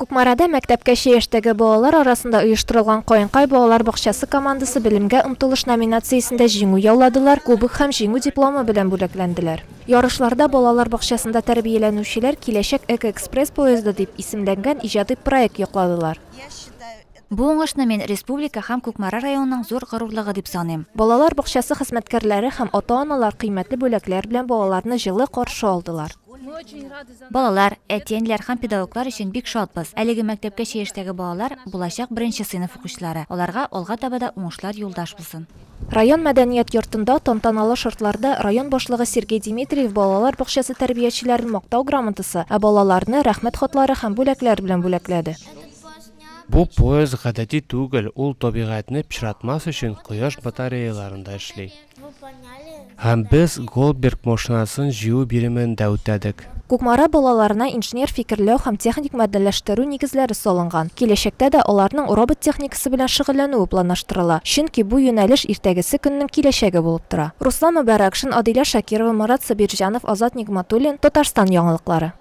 Кукмарада мәктәпкәчә яшьтәге балалар арасында оештырылган Каенкай балалар бакчасы командасы Белемгә омтылыш номинациясендә җиңү яуладылар, кубок һәм җиңү дипломы белән бүләкләнделәр. Ярышларда балалар бакчасында тәрбияләнүчеләр Киләчәк экоэкспресс поезды дип исемләнгән иҗади проект якладылар. Бу уңышны мин республика һәм Кукмара районының зур горурлыгы дип саныйм. Балалар бакчасы хезмәткәрләре һәм ата-аналар кыйммәтле бүләкләр белән балаларны җылы каршы алдылар. Балалар, әти-әниләр һәм педагоглар өчен бик шатбыз. Әлеге мәктәпкәчә яшьтәге балалар, булачак беренче сыйныф укучылары. Аларга алга таба да уңышлар юлдаш булсын. Район мәдәният йортында тантаналы шартларда район башлыгы Сергей Димитриев балалар бакчасы тәрбиячеләрен Мактау грамотасы, ә балаларны Рәхмәт хатлары һәм бүләкләр белән бүләкләде. Бу поезд гадәти түгел, ул табигатьне пычратмас өчен кояш батареяларында эшли. Һәм без Голдберг машинасын җыю биремен дә үтәдек. Кукмара балаларына инженер фикерләү һәм техник модельләштерү нигезләре салынган. Киләчәктә дә аларның робот техникасы белән шөгыльләнүе планлаштырыла, чөнки бу юнәлеш иртәгесе көннең киләчәге булып тора. Руслан Мөбарәкшин, Адилә Шакирова, Марат Сабирҗанов, Азат Нигъмәтуллин, Татарстан яңалыклары.